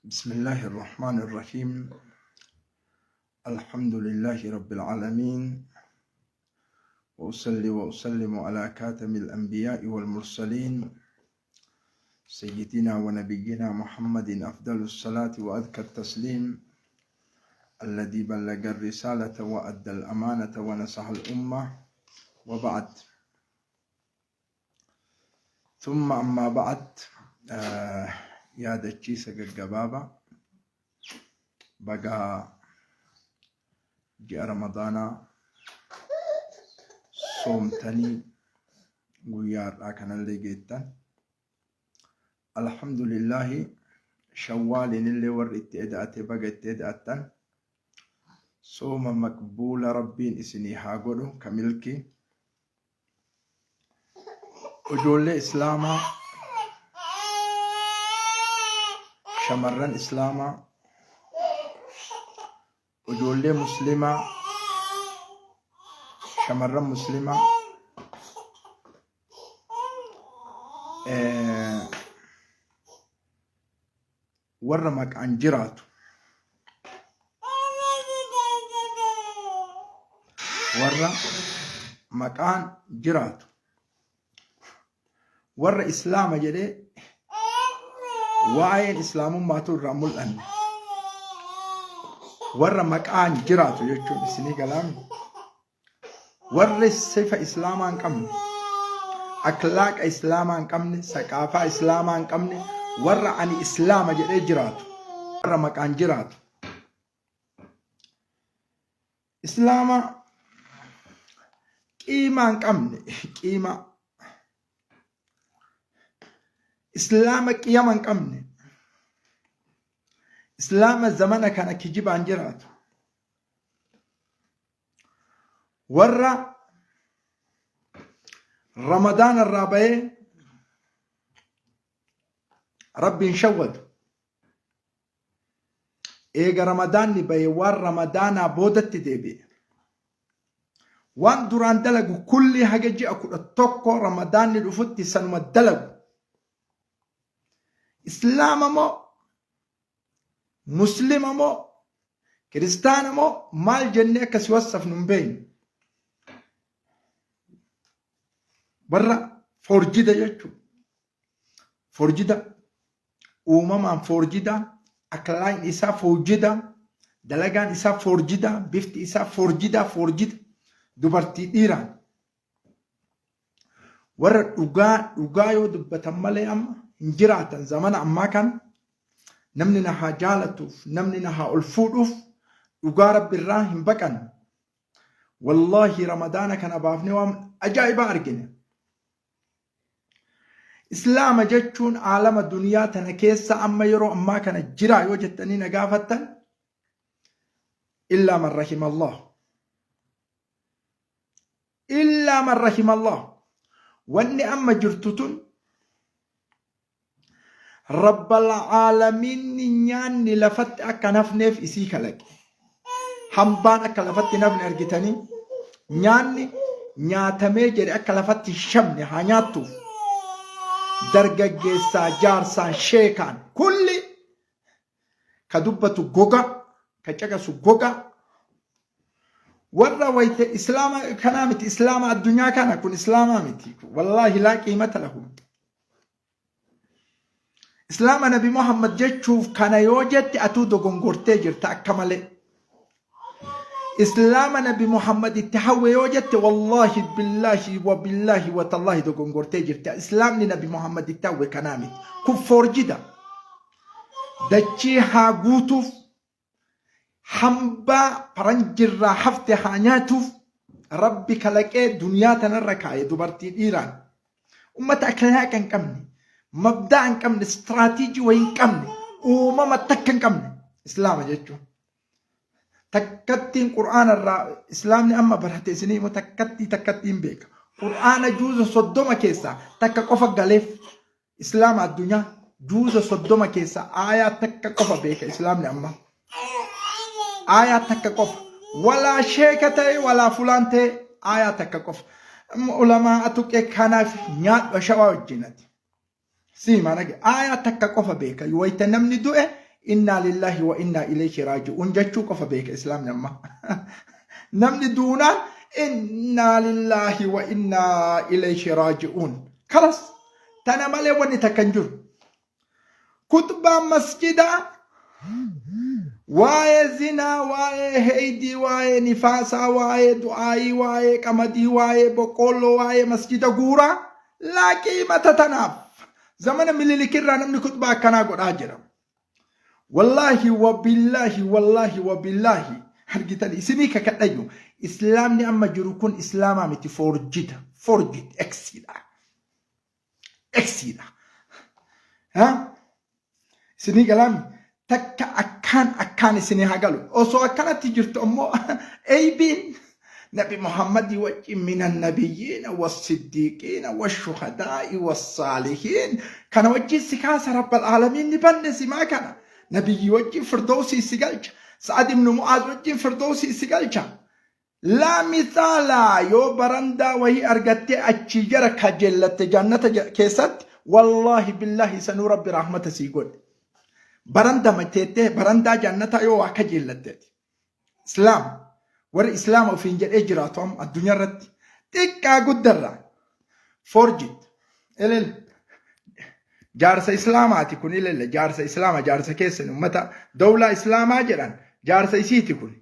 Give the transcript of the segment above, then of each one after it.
بسم الله الرحمن الرحيم الحمد لله رب العالمين وأصلي وأسلم على كاتم الأنبياء والمرسلين سيدنا ونبينا محمد أفضل الصلاة وأذكى التسليم الذي بلغ الرسالة وأدى الأمانة ونصح الأمة وبعد ثم أما بعد yaadachiisa gaggabaabaa baga ji'a Ramadaanaa soomtanii guyyaa har'aa kanallee geettan. Alhamdulillaahi shawwaaliin illee warri itti eda'ate baga itti eda'attan. Sooma maqbuula Rabbiin isinii haa godhu ka milkii. Ijoollee Islaamaa, shamarran Islaamaa, ijoollee Muslimaa, shamarran Muslimaa, warra maqaan jiraatu warra maqaan jiraatu warra islaama jedhee waa'een islaamummaatu irraa mul'anne warra maqaan jiraatu jechuun isinii galaami Warri sifa Islaamaa hin qabne, aklaaqa Islaamaa hin qabne, saqaafaa Islaamaa hin qabne, warra ani Islaama jedhee jiraatu, warra maqaan jiraatu. Islaama qiimaa hin qabne, qiimaa. Islaama qiyama hin qabne. Islaama zamana kana kijibaan jiraatu. Warra Ramadaana irraa bahee Rabbiin shawwadu. Eega Ramadaanni bahe waan Ramadaanaa boodatti deebi'e. Waan duraan dalagu kulli haga ji'a 11 Ramadaanni dhufutti sanuma dalagu. Islaama moo Muslima moo kiristaana moo maal jennee akka si wassafnu hin beeknu. Warra forjida jechuudha. Forjida uumamaan forjida, akhlaaqni isaa forjida, dalagaan isaa forjida, bifti isaa forjida, forjida dubartii dhiiraan. Warra dhugaa dhugaa yoo dubbatan malee amma hin jiraatan zamana ammaa kana namni na haa jaalatuuf namni na haa ol fuudhuuf dhugaa rabbi irraa hin baqan. Wallaahi ramadaana kana baafnee waan ajaa'ibaa argine. Islaama jechuun aalama duniyaa tana keessa amma yeroo ammaa kana jira yoo jettanii na gaafattan illaa man rahimallah. Illaa man rahimallah. Wanni amma jirtu tun Rabbal aalamiinni nyaanni lafatti akka hin hafneef isii kalaqe. Hambaan akka lafatti hin hafne argitanii nyaanni nyaatamee jedhe akka lafatti hin shamne haa nyaattuuf. Dargaggeessaa, jaarsaan, sheekaan kulli ka dubbatu goga, ka caqasu goga. Warra wayte islaama kanaa miti, islaama addunyaa kana kun islaamaa miti. Wallaahi laa qiimata lahu. Islaama Nabi Muhammad jechuuf kana yoo jette atuu dogongortee jirta akka malee. Islaama Nabi Muhammad itti hawwe yoo jette wallaahi billaahi wa billaahi wa tallaahi dogongortee jirta. Islaamni Nabi Muhammad itti hawwe kanaa miti. Kun foorjida. Dachii haa guutuuf hambaa faranjirraa hafte haa nyaatuuf Rabbi kalaqee duniyaa tanarra kaaye dubartii dhiiraan. Ummata akhlaaqa hin qabne, mabdaa hin qabne, istiraatiijii wayii hin qabne, uumama takka hin qabne Islaama jechuun. Takkattiin Qur'aana irraa Islaamni amma barate isinii immoo takkattii takkattiin beeka. Qur'aana juuza 30 keessaa takka qofa galeef Islaama addunyaa juuza 30 keessaa aayaa takka qofa beeka Islaamni amma. Aayaa takka qofa. Walaa sheeka ta'e walaa fulaan ta'e aayaa takka qofa. Amma ulamaa atuqee kanaaf nyaadhu shawaa wajjin ati. Sii maana aayaa takka qofa beeka. Wayita namni du'e Innaa lillaahi wa innaa ilayhi raaji'uun jechuu qofa beeka islaamni amma. Namni duunaan innaa lillaahi wa innaa ilayhi raaji'uun. Kalas tana malee wanni takka hin jiru. Kutbaan masjidaa waa'ee zinaa, waa'ee heeydii, waa'ee nifaasaa, waa'ee du'aayii, waa'ee qamadii, waa'ee boqqoolloo, waa'ee masjida guuraa laa qiimata tanaaf. Zamana mililikirraa namni kutbaa akkanaa godhaa jira. Wallaahi wabillaahi wallaahi wabillaahi argitan isinii kakadhayyu islaamni amma jiru kun islaamaa miti foorjida foorjid eksiidha. Eksiidha. Ha? Isinii galaami takka akkaan akkaan isinii haa galu. Osoo akkanatti jirtu ammoo eeybiin Nabi Muhammadii wajjin minan nabiyyiina wassiddiiqiina washuhadaa'i wassaalihiin kana wajjin si kaasa rabbal aalamiin ni banne simaa kana. Nabiyyii wajjin firdowsii si galcha. Sa'ad ibnu Mu'aaz wajjin firdowsii si galcha. Laa misaala yoo barandaa wahii argattee achii jara kajeellatte jannata keessatti wallaahi billaahi sanuu rabbi rahmata sii godhe. Barandama teettee barandaa jannataa yoo waa kajeellatteeti. Islaam warri islaama ofiin jedhee jiraatu amma addunyaa irratti xiqqaa guddarraa forjit elel jaarsa islaamaati kun ilelle jaarsa islaama jaarsa keessan ummata dawlaa islaamaa jedhan jaarsa isiiti kun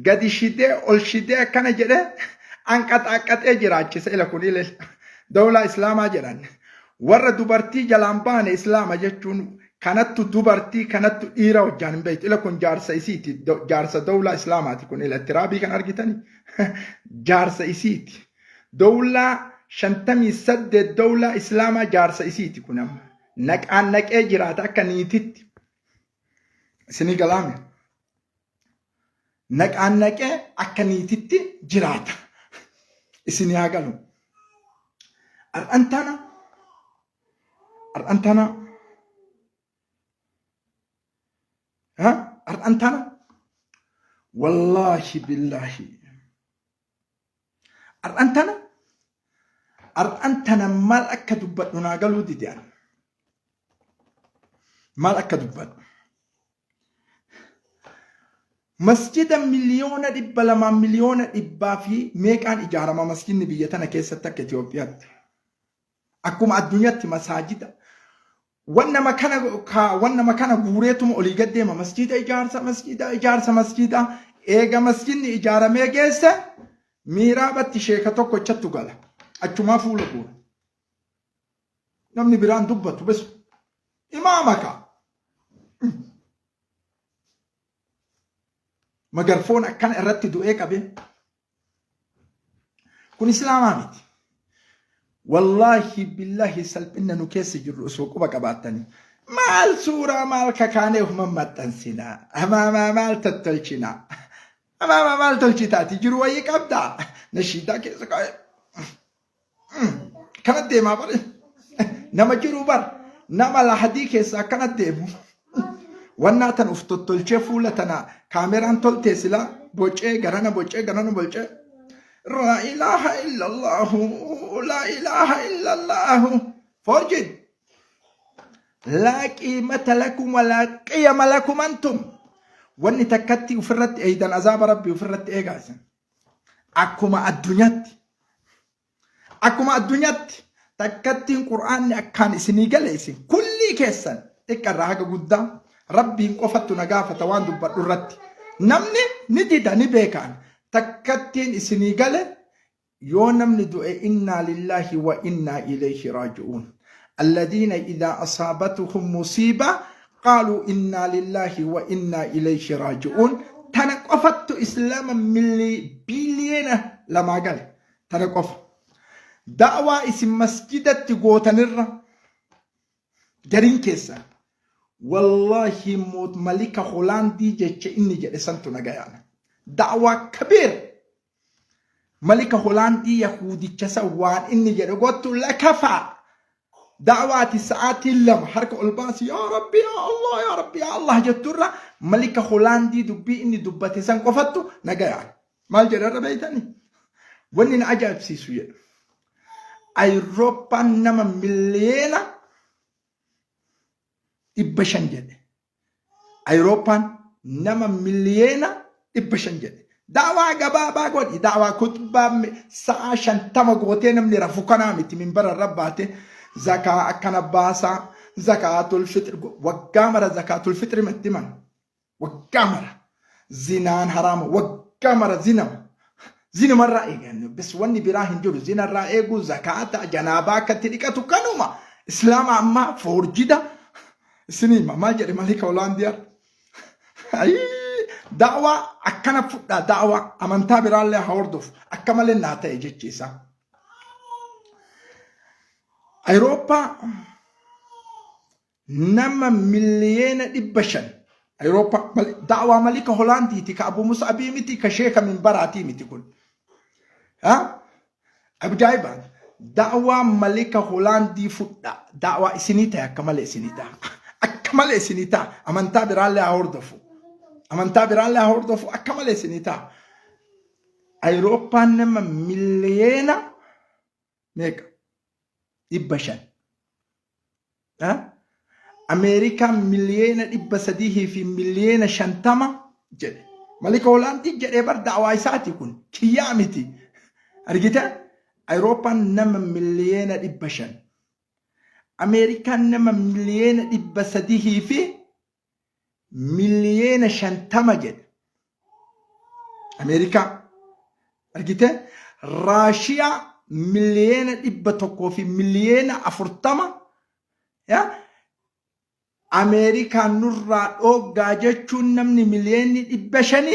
gadi shidee ol shidee akkana jedhe anqaxaaqqaxee jiraachisa ila kun ilel dawlaa islaamaa jedhan warra dubartii jalaan baane islaama jechuun kanattu dubartii kanattu dhiira hojjaan hin beektu ila kun jaarsa isiiti jaarsa dawlaa islaamaati kun ila tiraabii kan argitani jaarsa isiiti dawlaa 58 dawlaa islaamaa jaarsa isiiti kun amma naqaan naqee jiraata akka niititti isinii galaame Naqaan naqee akka niititti jiraata. Isin haa galu. Har'an tana har'an tana ha har'an tana wallaahi billaahi har'an tana har'an tana maal akka dubbadhu naa galuu dide ani. Maal akka dubbadhu. Masjida 200,000,000 100,000,000 fi meeqaan ijaarama masjidni biyya tana keessatti akka Itoophiyaatti. Akkuma addunyaatti masaajida. Wannama kana wannama kana guureetuma olii gad deema masjida ijaarsa masjida ijaarsa masjida eega masjidni ijaaramee geesse miiraabatti sheeka tokkochatu gala. Achumaa fuula guura. Namni biraan dubbatu bes imaama kaa. Magarfoon akkana irratti du'ee qabee. Kun islaamaa miti. Wallaahi billaahi salphinna nu keessa jirru osoo quba qabaattanii. Maal suuraa maal kakaanee of mammaxxansinaa? Amaamaa maal tottolchinaa? Amaamaa maal tolchitaati? Jiru wayii qabdaa? Nashiidaa keessa kaa'ee. Kana deemaa bare. Nama jiru bar. Nama lahadii keessa akkana deemu. Wannaa tan uf tottolchee fuula tana kaameraan toltee silaa bocee garana bocee garana bocee. Laa ilaaha illallahu laa ilaaha illallahu. Forjid. Laa qiimata lakum walaa qiyama lakum antum. Wanni takkatti ofirratti eeydan azaaba rabbii ofirratti eegaa isin. Akkuma addunyaatti. Akkuma addunyaatti takkattiin qur'aanni akkaan isinii gale isin kullii keessan xiqqarraa haga guddaa rabbiin qofattu na gaafata waan dubbadhu irratti. Namni ni dida ni beekaan takkattiin isinii gale yoo namni du'e innaa lillaahi wa innaa ilayhi raaji'uun. Alladiina idaa asaabatuhum musiiba qaaluu innaa lillaahi wa innaa ilayhi raaji'uun. Tana qofattu islaama biliyeena lamaa gale. Tana qofa. Da'waa isin masjidatti gootanirra gariin keessan wallaahi moot malika Holaandii jecha inni jedhe santu nagayaana. Da'waa kabiir Malika Holaandii Yahuudicha san waan inni jedhe gottu lakafaa. Da'waati sa'aatii 2 harka ol baasi yaa Rabbi yaa Allah yaa Rabbi yaa Allah jetturra malika Holaandii dubbii inni dubbate san qofattu nagayaan. Maal jedha irra beeytanii? Wanni na ajaa'ibsiisu jedha. Ayirooppaan nama 500,000,000 jedhe. Ayirooppaan nama miliyeena 500 jedhe. Da'waa gabaabaa godhi. Da'waa kutbaa sa'a 50 gootee namni rafu kanaa miti minbara irra baate zakaa akkana baasaa zakaatul fixri waggaa mara zakaatul fixri matti man waggaa mara zinaan haraama waggaa mara zinama zinumarraa eegan bes wanni biraa hin jiru zinarraa eeguu zakaata janaabaa akkatti dhiqatu kanuma islaama ammaa foorjida isinii hima maal jedhe malika olaandiyaa Ayii, da'waa akkana fudhaa da'waa amantaa biraallee haa hordofu akka malee naa ta'e jechi isaa. Ayirooppaa nama miliyeena 500 Ayirooppaa da'waa malika Holaandiiti ka Abu Mus'abii miti ka sheeka minbaraatii miti kun. Ha? Ajaa'ibaan da'waa malika Holaandii fudhaa da'waa isinii ta'e akka malee isinii ta'a akka malee isinii ta'a amantaa biraallee haa hordofu amantaa biraallee haa hordofu akka malee isinii ta'a. Ayirooppaan nama miliyeena meeqa? 500. Ameerikaan miliyeena 300 fi miliyeena 50 jedhe. Malika Hoolaandii jedhee bar da'awaa isaati kun kiyyaa miti. Argite? Ayirooppaan nama miliyeena 500. Ameerikaan nama miliyeena 300 fi miliyeena 50 jedhe. Ameerikaa argite Raashiyaa miliyeena 100 fi miliyeena 40 yaa Ameerikaan nurraa dhooggaa jechuun namni miliyeenni 500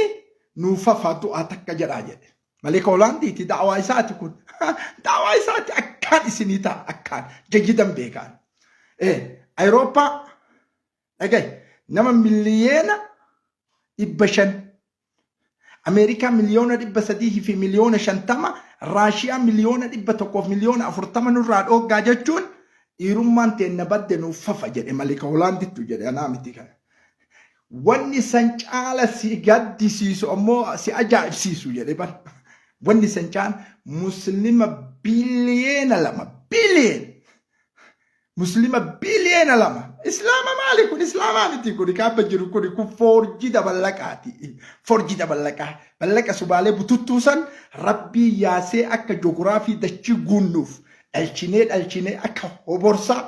nuuf hafa du'aa takka jedhaa jedhe. Malika Hoolaandiiti da'awaa isaati kun. Da'awaa isaati akkaan isinii ta'a akkaan jayyidan beekaan. Ayirooppaa Dhagahi, nama miliyeena 500, Ameerikaa miliyoona 300 fi miliyoona 50, Raashiyaa miliyoona 100 fi miliyoona 40 nurraa dhooggaa jechuun dhiirummaan teenna badde nuuf fafa jedhe Malika Hoolaandittu jedhe anaa miti kana. Wanni san caala si gaddisiisu ammoo si ajaa'ibsiisu jedhe bar. Wanni san caala muslima biliyeena 2 biliyeen Muslima biliyeena 2. Islaama maali kun? Islaamaa miti kun kaabba jiru kun kun foorjida ballaqaati. Foorjida ballaqaa. Ballaqa subaalee bututtuu san rabbii yaasee akka joogiraafii dachii guunnuuf dhalchinee dhalchinee akka hoborsaa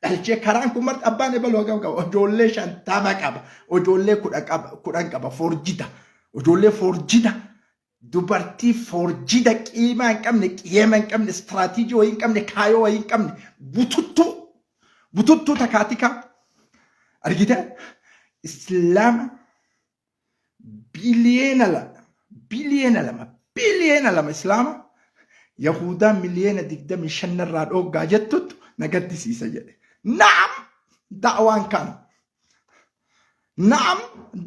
dhalchee karaan kun marti abbaan ebaluu hagam qaba. Ijoollee 50 qaba. Ijoollee 10 qaba. Foorjida. Ijoollee foorjida. Dubartii foorjida qiimaa hin qabne, qiyeema hin qabne, istiraatiijii wayii hin qabne, kaayoo wayii hin qabne, bututtuu, bututtuu takaatikaa argite islaama biliyeena 2, biliyeena 2, biliyeena 2 islaama Yahudaa miliyeena 25 narraa dhooggaa jettuttu na gaddisiisa jedhe. Naam da'waan kana. Naam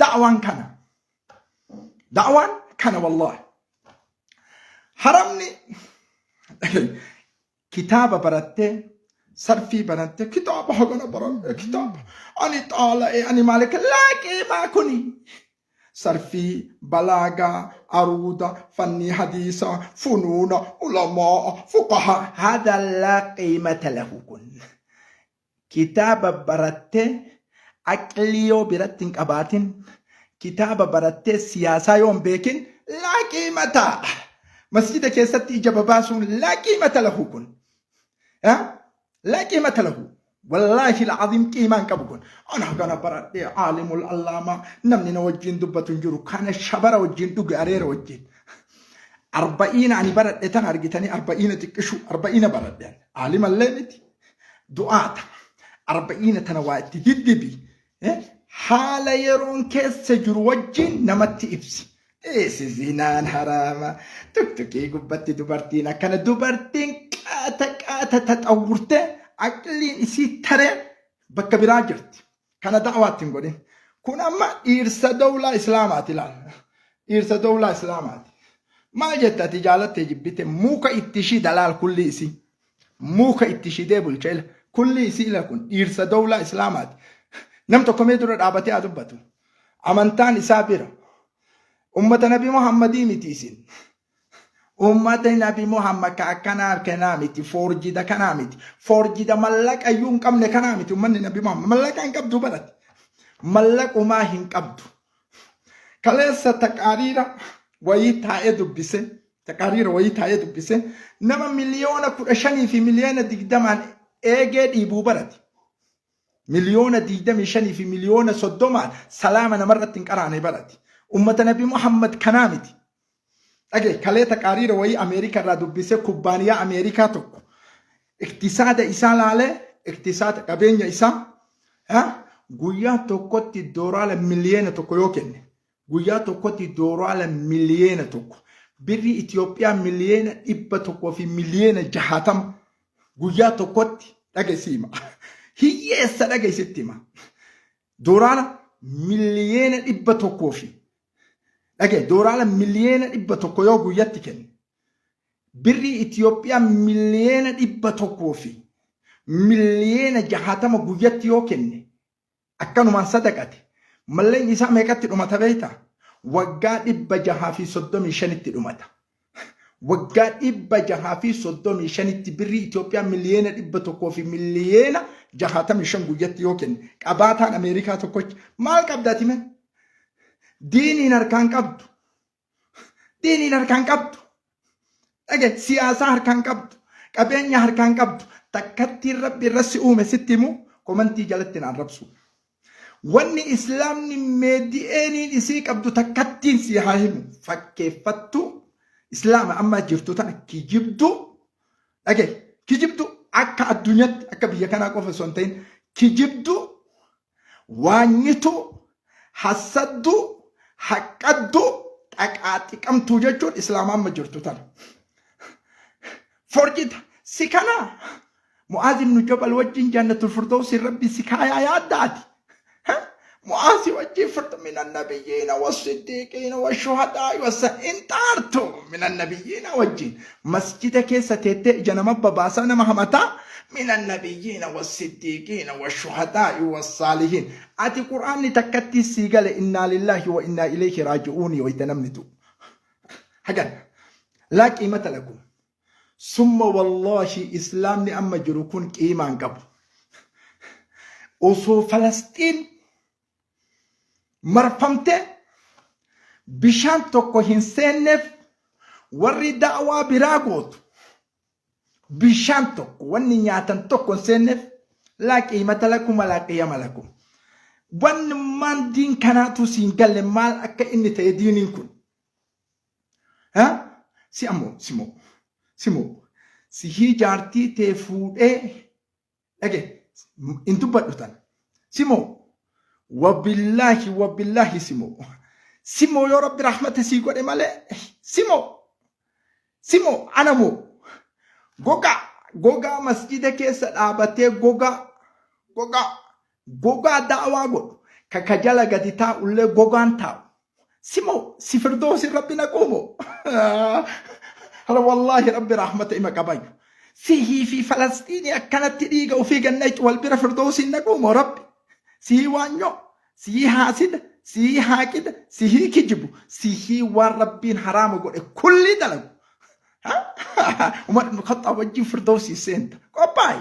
da'waan kana. Da'waan kana wallaahi. Haramni kitaaba barattee sarfii barattee kitaaba hagana baradhe kitaaba ani xaala'ee ani maalika laa qiimaa kuni sarfii balaagaa aruuda fannii hadiisaa funuuna ulamaa fuqahaa hada laa qiimata lahu kun Kitaaba barattee aqlii yoo biratti hin qabaatin, kitaaba barattee siyaasaa yoo hin beekin laa qiimata. Masjida keessatti ija babaasuun laa qiimata lahu kun. Laa qiimata lahu. Wallaahi al'aziim qiimaa hin qabu kun. Ana kana baradhee aalimul allaamaa namni na wajjin dubbatu hin jiru. Kana shabara wajjin dhuge areera wajjin. Arba'iina ani baradhe tan argitanii arba'iina xiqqishu arba'iina baradhe. Aalimallee miti. Du'aata arba'iina tana waa itti diddibi haala yeroon keessa jiru wajjin namatti ibsi. Dhiisi zinaan haraama tuktukii gubbatti dubartiin akkana dubartiin qaata qaata taxawwurtee aqliin isii taree bakka biraa jirti. Kana da'waatti hin godhin. Kun amma dhiirsa dawlaa islaamaati laal. Dhiirsa dawlaa islaamaati. Maal jette ati jaalattee jibbite muka itti shida laal kulli isii. Muka itti shidee bulcha ila. Kulli isii ila kun dhiirsa dawlaa islaamaati. Nam tokko mee dura dhaabatee haa dubbatu. Amantaan isaa bira. Ummata Nabi Muhammadii miti isin. Ummata Nabi Muhammad ka akkanaa kanaa miti foorjida kanaa miti foorjida mallaqa iyyuu hin qabne kanaa miti ummanni Nabi Muhammad mallaqa hin qabdu barate. Mallaqumaa hin qabdu. Kaleessa taqaariira wayii taa'ee dubbise. Taqaariira wayii taa'ee dubbise. Nama 15,000,000 fi 20,000,000 eegee dhiibuu barate. 25,000,000 fi 30,000,000 salaama namarratti hin qaraane barate. Ummata Nabi Muhammad kanaa miti. Dhage kalee taqaariira wayii Ameerika irraa dubbisee kubbaaniyaa Ameerikaa tokko iktisaada isaa laalee iktisaada qabeenya isaa guyyaa tokkotti dooraala 1,000,000 yoo kenne guyyaa tokkotti dooraala 1,000,000 birrii Itoophiyaa 160,000,000 guyyaa tokkotti dhage hima. Hiyyeessa dhage sitti hima. Dooraala 100,000,000 fi dhage dooraala 100,000,000 yoo guyyatti kenne birrii Itoophiyaa 160,000,000 guyyatti yoo kenne akkanumaan sadaqate malleen isaa meeqatti dhumata beektaa? Waggaa 635tti dhumata. Waggaa 635tti birrii Itoophiyaa 165,000,000 guyyatti yoo kenne qabaataan Ameerikaa tokkochi maal qabda ati mee? Diiniin harkaan qabdu. Diiniin harkaan qabdu. Dhage siyaasaa harkaan qabdu. Qabeenya harkaan qabdu. Takkattiin Rabbi irra si uume sitti himu komantii jalatti naan rabsu. Wanni islaamni meedi'eeniin isii qabdu takkattiin si haa himu. Fakkeeffattu islaama amma jirtu tana kijibdu. Dhage kijibdu akka addunyaatti akka biyya kanaa qofa osoo hin ta'in kijibdu waanyitu hassaddu haqqaddu xaqaaxiqamtuu jechuun islaama amma jirtu tana. Forjita si kana Mu'aaz ibnu Jabal wajjin jannatul firdawsi rabbi si kaayaa yaaddaati. Mu'aazi wajjin firdu minan nabiyyiina wassiddiiqiina washuhadaa'i wassa hin xaartu minan nabiyyiina wajjin masjida keessa teettee ija nama babaasaa nama hamataa minan nabiyyiina wassiddiiqiina washuhadaa'i wassaalihiin ati qur'aanni takkatti sii gale innaa lillaahi wa innaa ilayhi raaji'uuni wayta namni du'u hagan laa qiimata lakum Summa wallaahi islaamni amma jiru kun qiimaa hin qabu. Osoo Falasxiin marfamtee bishaan tokko hin seenneef warri da'waa biraa gootu bishaan tokko wanni nyaatan tokko hin seenneef laa qiimata lakum walaa qiyama lakum. Wannummaan diin kanaatu siin galle maal akka inni ta'e diiniin kun. Ha? Si ammoo simoo simoo sihii jaartii tee fuudhee dhage hin dubbadhu tana simoo wabillaahi wabillaahi simoo simoo yoo rabbi rahmata sii godhe malee simoo simoo ana moo gogaa gogaa masjida keessa dhaabatee gogaa gogaa gogaa da'awaa godhu ka ka jala gadi taa'ullee gogaan taa'u Simo si firdoosi rabbi naquumo. Hala wallaahi rabbi rahmata ima qabayyu. Sihii fi Falastiini akkanatti dhiiga ofii ganna wal bira firdoosiin naquumo rabbi. Sihii waanyoo, sihii haasida, sihii haaqida, sihii kijibu, sihii waan rabbiin haraama godhe kulli dalagu. Umar ibn Khattaab wajjin firdoosii seenta. Qophaa'i.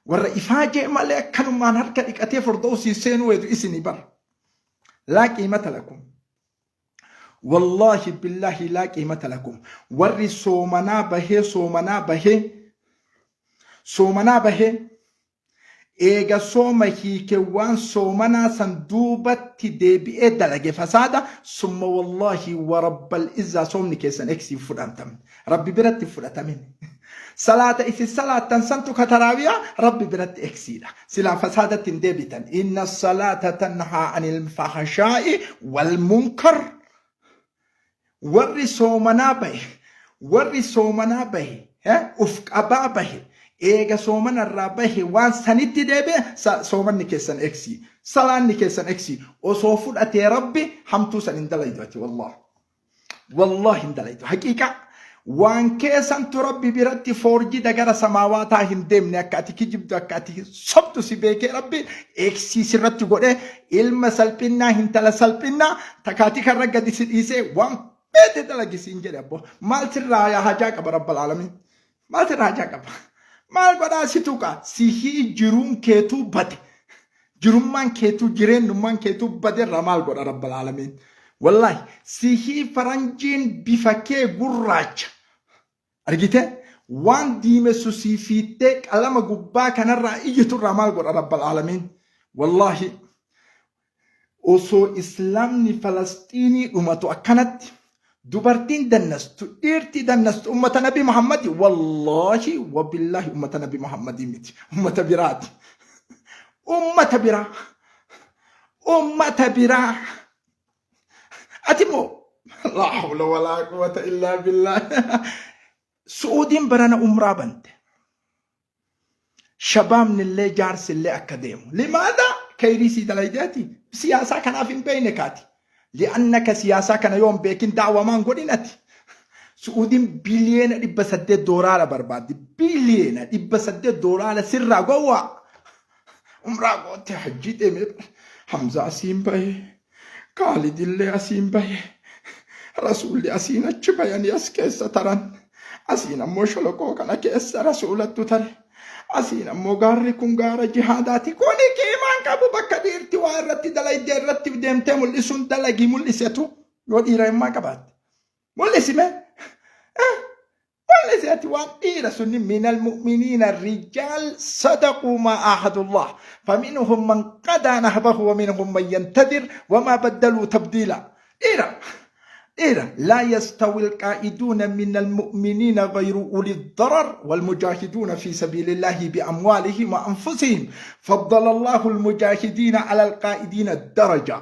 Warra ifaajee malee akkanumaan harka dhiqatee firdoosii seenuu weedu isinii bara. Laa qiimata lakum. Wallaahi billaahi laa qiimata lakum. Warri soomanaa bahee soomanaa bahee soomanaa bahee eega sooma hiike waan soomanaa san duubatti deebi'ee dalage fasaada summa wallaahi wa rabbal izzaa soomni keessan eksiin fudhatamne. Rabbi biratti fudhatamin. Salaata isin salaattan santu ka taraawiyaa Rabbi biratti eksiidha. Silaa fasaadatti hin deebitan. Inna salaata tanhaa anil fahashaa'i wal munkar. Warri soomanaa bahe, warri soomanaa bahe, uf qabaa bahe, eega soomanarraa bahe waan sanitti deebi'e soomanni keessan eksii. Salaanni keessan eksii. Osoo fudhatee Rabbi hamtuu san hin dalaydu ati wallahi. Wallahi hin dalaytu. Haqiiqaa waan keessantu rabbi biratti foorjida gara samaawaataa hin deemne akka ati kijibdu akka ati sobdu si beekee rabbi eegsii sirratti godhee ilma salphinnaa hintala salphinnaa takaatii karra gadi si dhiisee waan beete dalagi siin jedhe abbo maal sirraa yaa hajaa qaba rabbal aalamiin maal sirraa hajaa qaba maal godhaa si tuqa sihii jiruun keetuu bade. Jirummaan keetuu jireennummaan keetuu baderraa maal godha rabbal aalamiin. Wallaahi sihii faranjiin bifa kee gurraacha. Argitee waan diimessu sii fiittee qalama gubbaa kanarraa iyyiturraa maal godha rabbal aalamiin. Wallaahi osoo islaamni Falasxiinii dhumatu akkanatti dubartiin dannastu dhiirti dannastu ummata nabi Muhammadi wallaahi wabillaahi ummata nabi Muhammadii miti ummata biraati ummata biraa ummata biraa ati moo laa hawla walaa quwwata illaa billah Su'uudiin barana umraa bante Shabaabnillee jaarsillee akka deemu. Limaadha kayrii sii dalaydeeti siyaasaa kanaaf hin beekne kaati. Li'annaka siyaasaa kana yoo hin beekin da'wamaan godhin ati. Su'uudiin biliyeena 800 doolaara barbaaddi. Biliyeena 800 doolaara sirraa gowwaa. Umraa goote hajjii deemee Hamza asiin bahee Kaalidillee asiin bahe Rasuulli asiin achi bayanii as keessa taran. Asiin ammoo sholoqoo kana keessa Rasuulattu tare. Asiin ammoo gaarri kun gaara jihaadaati. Kuni qiimaan qabu bakka dhiirti waa irratti dalaydee irratti deemtee mul'isuun dalagii mul'isetu yoo dhiira himmaa qabaatte. Mul'isi mee. Mul'isi ati waan dhiira sunni minal mu'miniina rijaal sadaquu maa aahadullah faminhum man qadaa nahbahu wa minhum man yantadir wamaa baddaluu tabdiila. Dhiira dhiira laa yastawi alqaa'iduuna min almu'miniina gayru uli darar walmujaahiduuna fi sabiilillaahi biamwaalihim wa anfusihim faddala allahu almujaahidiina ala alqaa'idiina daraja.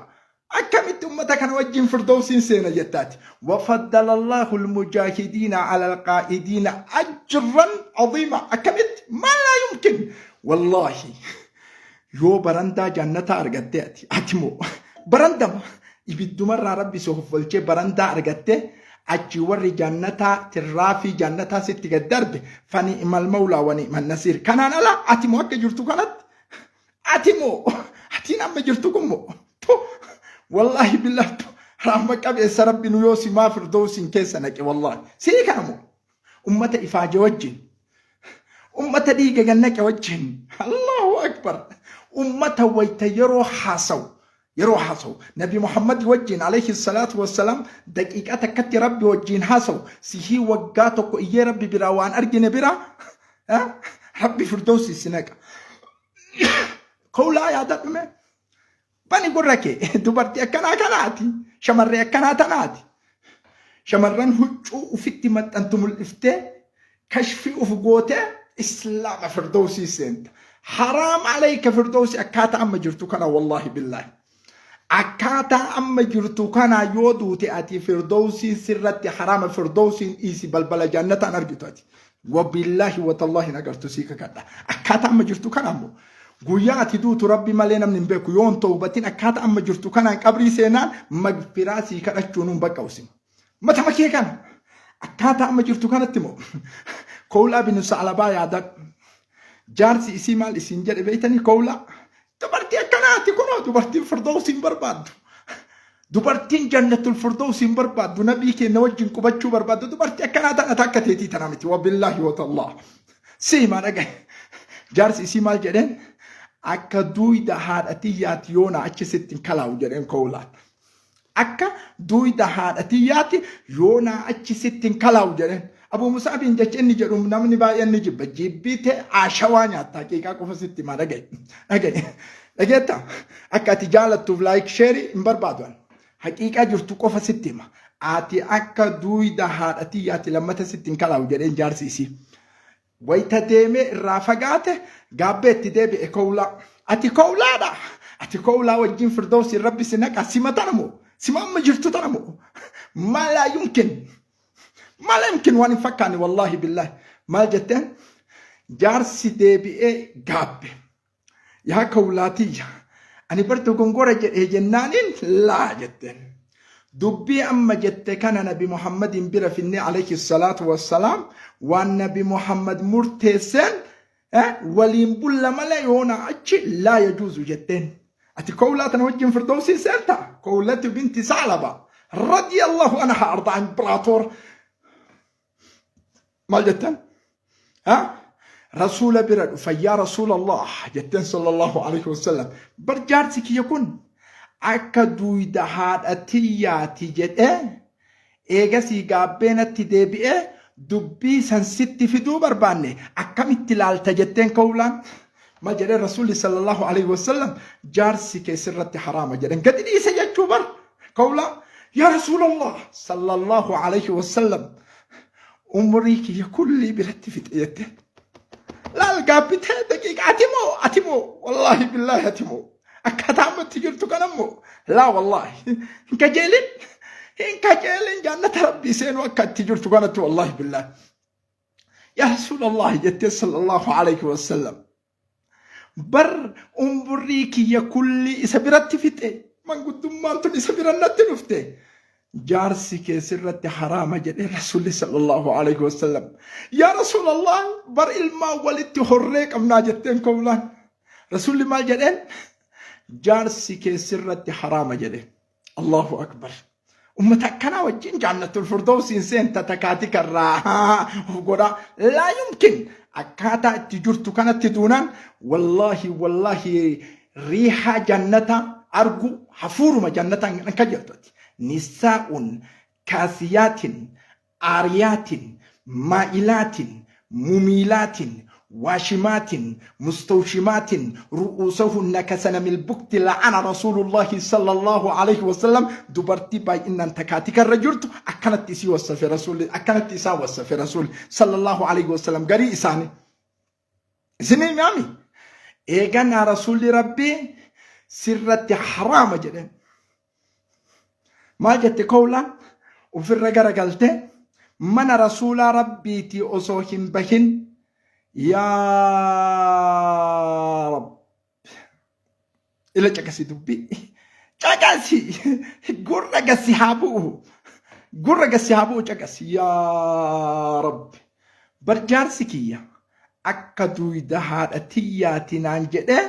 Akkamitti ummata kana wajjin firdawsiin seena jettaati. Wafaddala Allahu almujaahidiina ala alqaa'idiina ajran aziima. Akkamitti? Maa laa yumkin. Wallaahi yoo barandaa jannataa argattee ati ati moo barandama ibiddumarraa rabbi si hoffolchee barandaa argattee achi warri jannataa tirraafii jannataa sitti gad darbe fani imal mawlaa wani imal nasiir kanaan ala ati moo akka jirtu kanatti Ati moo atiin amma jirtu kun moo tu wallaahi billahi tu rahma qabeessa rabbi nu yoo simaa firdowsiin keessa naqe wallaahi sii kana moo ummata ifaaje wajjin ummata dhiiga gad naqe wajjin allahu akbar ummata wayta yeroo haasawu yeroo haasawu nabi muhammad wajjin alayhi salaatu wassalaam daqiiqaa takkatti rabbi wajjin haasawu sihii waggaa tokko iyyee rabbi biraa waan argine biraa rabbi firdowsi si naqa Kowlaa yaadadhu mee. Bani gurra kee dubartii akkanaa kanaati. Shamarree akkanaa tanaati. Shamarran huccuu ufitti maxxantu mul'iftee kashfii uf gootee islaama firdowsii seenta. Haraam alayka firdowsii akkaataa amma jirtu kana wallaahi billaahi. Akkaataa amma jirtu kana yoo duute ati firdowsiin sirratti haraama firdowsiin dhiisi balbala jannataan argitu ati. Wabillaahi watallaahi hin agartu sii kakadha. Akkaataa amma jirtu kana ammoo guyyaa ati duutu rabbi malee namni hin beeku yoo hin tawbatin akkaataa amma jirtu kanaan qabrii seenaan magfiraa sii kadhachuun hin bakka usima. Matama kee kana akkaataa amma jirtu kanatti moo kowlaa bin sa'alabaa yaadadhu. Jaarsi isii maal isiin jedhe beeytanii kowlaa Dubartii akkanaati kunoo dubartiin firdawsiin barbaaddu. Dubartiin jannatul firdawsiin barbaaddu nabii keenya wajjin qubachuu barbaaddu dubartii akkanaa tana takka teetii tana miti wabillaahi watallah. Siimaa dhagaye. Jaarsi isii maal jedheen akka duuyda haadha tiyyaati yoona achi sitti hin kalaawu jedheen kowlaan. Akka duuyda haadha tiyyaatti yoonaa achi sitti hin kalaawu jedheen. Abuu Musaabiin jecha inni jedhu namni baay'een ni jibba. Jibbite ashawaa nyaatta haqiiqaa qofa sitti himaa dhaga'i. Dhaga'i. Dhageetta akka ati jaalattuuf laayik sheerii hin barbaadu ani. Haqiiqaa jirtu qofa sitti hima. Ati akka duuyda haadha tiyyaatti lammata sitti hin kalaawu jedheen jaarsi isii. Wayta deemee irraa fagaate gaabbee itti deebi'e kowlaa. Ati kowlaadha. Ati kowlaa wajjin firdawsiin rabbi si naqa sima tana moo? Sima amma jirtu tana moo? Maa laa yumkin. Maa laa yumkin waan hin fakkaanne wallaahi billaahi. Maal jetteen? Jaarsi deebi'ee gaabbe. Yaa kawlaa tiyya ani bar dogongora jedhee jennaaniin laa jetteen. Dubbii amma jette kana nabi Muhammadiin bira finnee alayhi salaatu wassalaam waan nabi Muhammad murteesseen waliin bulla malee yoona achi laa yajuuzu jetteen. Ati kowlaa tana wajjin firdawsii seenta kowlatu binti saalaba radiyallahu anha arda impiraatoor maal jettan? Ha? Rasuula bira dhufa yaa Rasuulallah jetteen sallallahu alaihi wasallam. Bar jaarsi kiyya kun akka duuyda haadha tiyyaati jedhee eegasii gaabbee natti deebi'ee dubbii san sitti fiduu barbaanne akkamitti laalta jetteen kowlaan. Maal jedhee Rasuulli sallallahu alaihi wasallam jaarsi kee sirratti haraama jedhan gadi dhiise jechuu bar kowlaa yaa Rasuulallah sallallahu alaihi wasallam umrii kiyya kullii biratti fixe jette. Laal gaabbitee daqiiqa ati moo ati moo wallaahi billaahi ati moo akkaataa ammatti jirtu kana immoo laa wallaahi hin kajeelin hin kajeelin jannata rabbii seenuu akka itti jirtu kanatti wallaahi billaahi. Yaa Rasuulallah jettee sallallahu alayhi wasallam. Bar umrii kiyya kulli isa biratti fixe. Manguddummaan tun isa bira natti dhufte. Jaarsi kee sirratti haraama jedhee Rasuulli sallallahu alayhi wasallam. Yaa Rasuulallah bar ilmaan walitti horree qabnaa jetteen kowlaan. Rasuulli maal jedheen? Jaarsi kee sirratti haraama jedheen. Allahu akbar. Ummata akkanaa wajjin jaannatul firdawsiin seenta takaatika irraa of godhaa. Laa yumkin akkaataa itti jirtu kanatti duunaan wallaahi wallaahi riihaa jannata argu hafuuruma jannataan kan jirtu ati. Nisaa'un kaasiyaatin aariyaatin, maa'ilaatin, mumiilaatin, waashimaatin, mustawshimaatin, ru'uusahunna kasanamil bukti la'ana rasuulullaahi sallallahu alayhi wasallam dubartii baay'inaan takaatika irra jirtu akkanatti isii wassafe rasuulli akkanatti isaan wassafe rasuulli sallallahu alayhi wasallam garii isaanii. Isinii mi'aami? Eeganaa rasuulli rabbii sirratti haraama jedheen. Maal jette kowlaan ofirra garagalte mana rasuulaa rabbiitii osoo hin bahin yaa rabbi ila caqasi dubbii caqasi gurra gasi haa bu'u gurra gasi haa bu'u caqasi yaa rabbi bar jaarsi kiyya akka duuyda haadha tiyyaati naan jedhee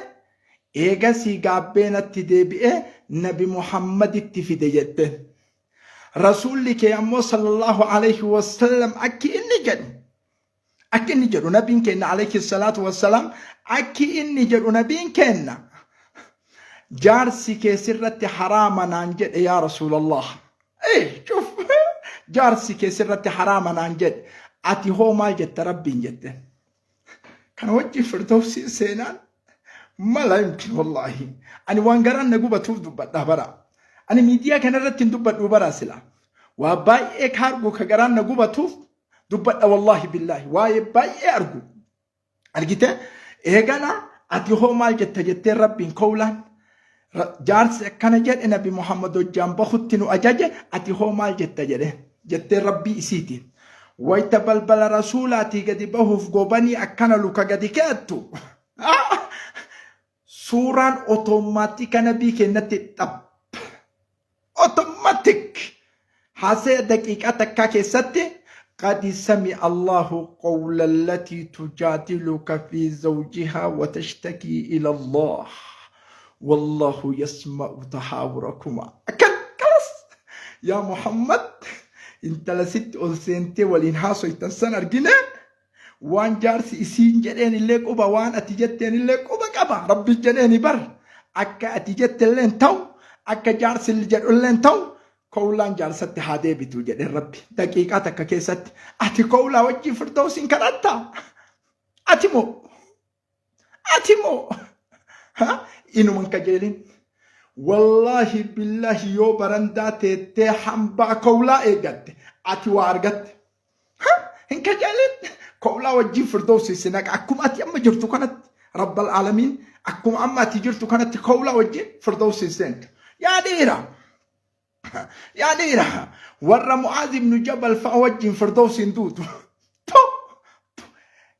Eegasii gaabbee natti deebi'ee nabi Muhammaditti fide jetteen. Rasuulli kee ammoo sallallahu alayhi wasallam akki inni jedhu akki inni jedhu nabiin keenna alayhi salaatu wassalaam akki inni jedhu nabiin keenna jaarsi kee sirratti haraama naan jedhe yaa rasuulallah. Eh, cuf jaarsi kee sirratti haraama naan jedhe ati hoo maal jetta rabbiin jette. Kana wajjin firdawsiin seenaan mala yumkin wallaahi. Ani waan garaan na gubatuuf dubbadha bara. Ani miidiyaa kana irratti hin dubbadhu bara sila. Waa baay'ee ka argu ka garaan na gubatuuf dubbadha wallaahi billaahi. Waa'ee baay'ee argu. Argite eegana ati hoo maal jetta jettee rabbiin kowlaan. Jaarsi akkana jedhe nabi Muhammad hojjaan bahutti nu ajaje ati hoo maal jetta jedhe jettee rabbii isiitiin. Wayta balbala rasuulaatii gadi bahuuf gobanii akkana luka gadi keettu. Suuraan otoomaatika nabii kennatti xab. Automatic haasaya daqiiqaa takkaa keessatti qad sami'a Allahu qawla allatii tujaadiluka fi zawjihaa wa tashtakii ila Allah wallahu yasma'u tahaawurakuma akkan kalas yaa Muhammad intala sitti ol seentee waliin haasoytan san argine Waan jaarsi isiin jedheen illee quba waan ati jetteen illee quba qaba rabbi jedheeni bar akka ati jette illee hin ta'u akka jaarsi jedhu illee hin ta'u kowlaan jaarsatti haa deebitu jedheen rabbi daqiiqaa takka keessatti ati kowlaa wajjin firdawsiin kadhatta ati moo Ati moo inuma hin kajeelin. Wallaahi billaahi yoo barandaa teettee hambaa kowlaa eeggatte ati waa argatte. Hin kajeelin. Kowlaa wajjin firdawsi si naqa akkuma ati amma jirtu kanatti rabbal aalamiin akkuma amma ati jirtu kanatti kowlaa wajjin firdawsi seentu. Yaa dhiira. Yaa dhiira warra Mu'aaz ibnu Jabal fa'a wajjin firdawsiin duutu. Tu! Tu!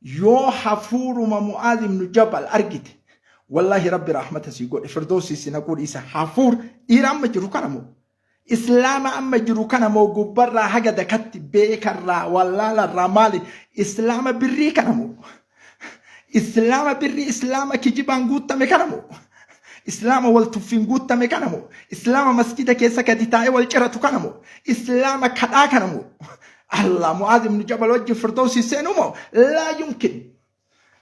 Yoo hafuuruma Mu'aaz ibnu Jabal argite wallaahi rabbi rahmata sii godhe firdawsii si naquu dhiisa hafuur dhiira amma jiru kana moo islaama amma jiru kana moo gubbarraa haga dakatti beekarraa wallaalarraa maali islaama birrii kana moo Islaama birrii islaama kijibaan guuttame kana moo? Islaama wal tuffiin guuttame kana moo? Islaama masjida keessa gadi taa'ee wal ciratu kana moo? Islaama kadhaa kana moo? Allah Mu'aaz ibn Jabal wajjin firdawsii seenuu moo? Laa yumkin.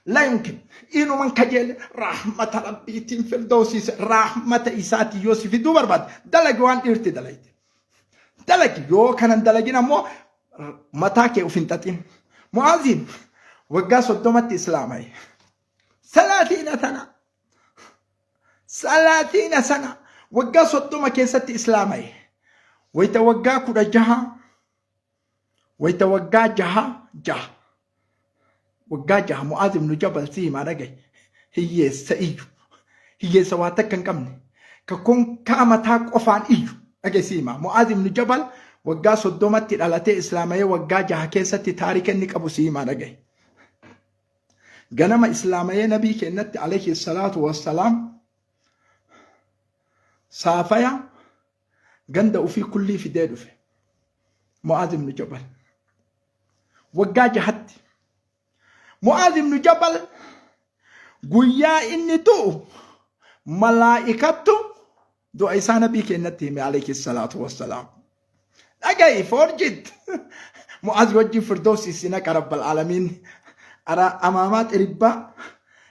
La yumkin. Inuman kajeele rahmata rabbiitiin firdawsiise rahmata isaatiin yoo si fiduu barbaade dalagi waan dhiirti dalayte. Dalagi yoo kanan dalagin ammoo mataa kee of hin xaxin. Mu'aaziin waggaa 30tti islaamaye. Salaatiina tana. Salaatiina sana waggaa 30 keessatti islaamaye. Wayita waggaa 16 wayita waggaa jaha jaha waggaa jaha Mu'aaz ibnu Jabal si himaa dhagaye hiyyeessa iyyu hiyyeessa waa takka hin qabne ka konkaa mataa qofaan iyyu dhagaye si himaa Mu'aaz ibnu Jabal waggaa 30tti dhalatee islaamayee waggaa 6 keessatti taarika inni qabu si himaa dhagaye. Ganama islaamayee nabii kennatti alayhi salaatu wassalaam saafaya ganda ufii kullii fidee dhufe. Mu'aaz ibnu Jabal. Waggaa 6tti. Mu'aaz ibnu Jabal guyyaa inni du'u malaa'ikattu du'a isaa nabii keenyatti hime alayhi salaatu wassalaam. Dhaga'i forjit. Mu'aaz wajjin firdoosi isin haqa rabbal aalamiin. Ara amaamaa xiribbaa